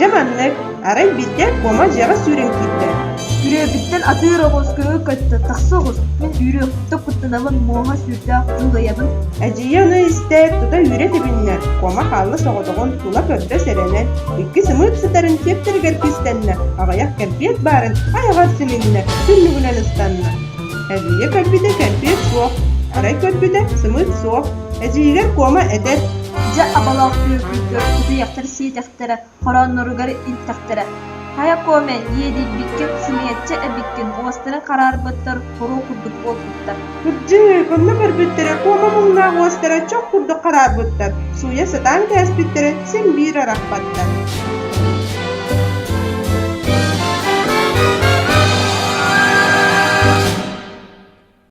Дьэ маннык, арай биирдэ Куома дьиэҕэ сүүрэн киирдэ. Күрүөбүттэн атыыр оҕус көҥү көттө, тахса оҕус, мин үүрүөхпүттэн куттанабын, муоһа сүүрдээх дьулайабын. Эдьиийэ ону истээт, тута үүрэ тибиннэ, Куома хаалла соҕотоҕун, тула көрдө сэрэнэн, икки сымыыт сытарын сиэптэригэр кистэннэ, аҕыйах кэмпиэт баарын айаҕар симиннэ, түннүгүнэн ыстанна. Эдьиийэ көрбүтэ кэмпиэт суох, арай көрбүтэ сымыыт суох. Эдьиийигэр Куома этэр: Дьэ абалаах түөкүттэр кутуйахтар сиэтэхтэрэ, хороонноругар илтэхтэрэ. Хайа Коме, иэдийбиккин, сымыйаччы эбиккин, уостарын хараарбыттар, хоруо курдук буолбуттар. Кырдьык, онно көрбүттэрэ Куома муҥнаах уостара чох курдук хараарбыттар, сууйа сатаан кээспиттэрэ син биир арахпаттар.